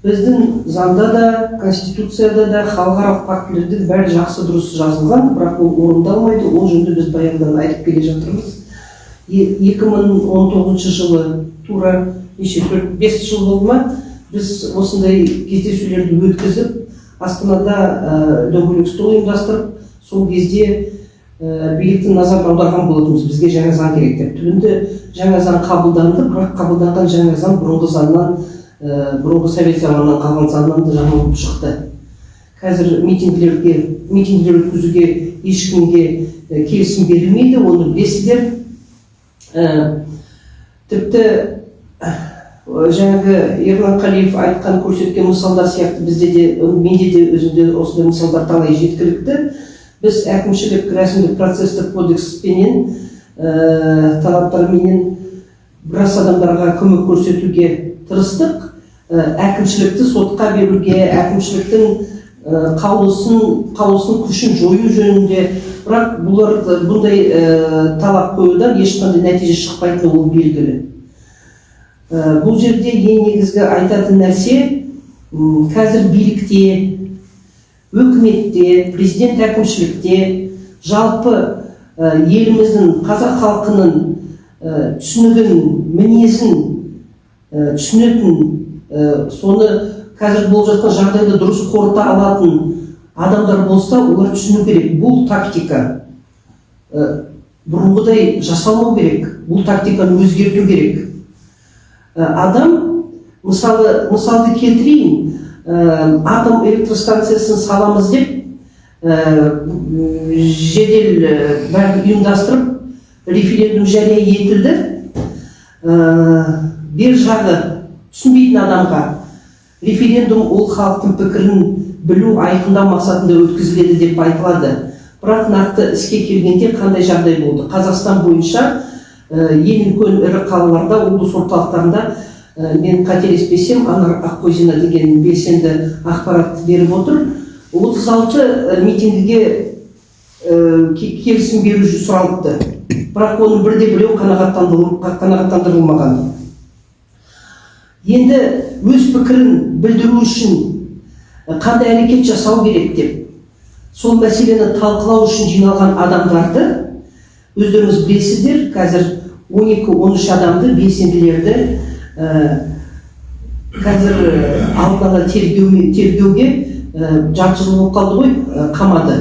Біздің заңда да, конституцияда да, халықаралық фактілерде де бәрі жақсы, дұрыс жазылған, бірақ ол орындалмайды. Ол жөнінде біз баяғыдан айтып келе жатырмыз. 2019 жылы, тура неше, 4-5 жыл болды ма, біз осындай кездесулерді өткізіп, Астанада дөңгелек стол ұйымдастырып, сол кезде биліктің назарын аударған болатынбыз, бізге жаңа заң керек деп. Түбінде жаңа заң қабылданды, бірақ қабылданған жаңа заң бұрынғы заңнан, бұрынғы совет заманынан қалған заңнан да жаман болып шықты. Қазір митингілер өткізуге ешкімге келісім берілмейді, оны білесіздер. Тіпті жаңағы Ерлан Қалиев айтқан, көрсеткен мысалдар сияқты бізде де, менде де, өзімде осындай мысалдар талай жеткілікті. Біз әкімшілік рәсімдік процесстік кодекспенен, талаптарменен біраз адамдарға көмек көрсетуге тырыстық. Әкімшілікті сотқа беруге, әкімшіліктің қаулысын күшін жою жөнінде, бірақ бұлар бұндай талап қоюдан ешқандай нәтиже шықпайтыны ол белгілі. Бұл жерде ең негізгі айтатын нәрсе, қазір билікте, өкіметте, президент әкімшілікте, жалпы еліміздің, қазақ халқының түсінігін, мінезін түсінетін, соны қазір болып жатқан жағдайды дұрыс қорыта алатын адамдар болса, олар түсіну керек: бұл тактика бұрынғыдай жасалмау керек, бұл тактиканы өзгерту керек. Адам, мысалы, мысалды келтірейін, атом электростанциясын саламыз деп, жедел бәрін ұйымдастырып, референдум жария етілді. Бер жағы түсінбейтін адамға референдум ол халықтың пікірін білу, айқындау мақсатында өткізіледі деп айтылады. Бірақ нақты іске келгенде қандай жағдай болды? Қазақстан бойынша ең үлкен ірі қалаларда, облыс орталықтарында, мен қателеспесем, Анар Аққозина деген белсенді ақпарат беріп отыр, 36 митингіге келісім беру сұралыпты, бірақ оның бірде біреуі қанағаттандырылмаған. Енді өз пікірін білдіру үшін қандай әрекет жасау керек деп, сол мәселені талқылау үшін жиналған адамдарды, өздеріңіз білесіздер, қазір 12-13 адамды, белсенділерді қазір алдын ала тергеуге, жарты жыл болып қалды ғой, қамады.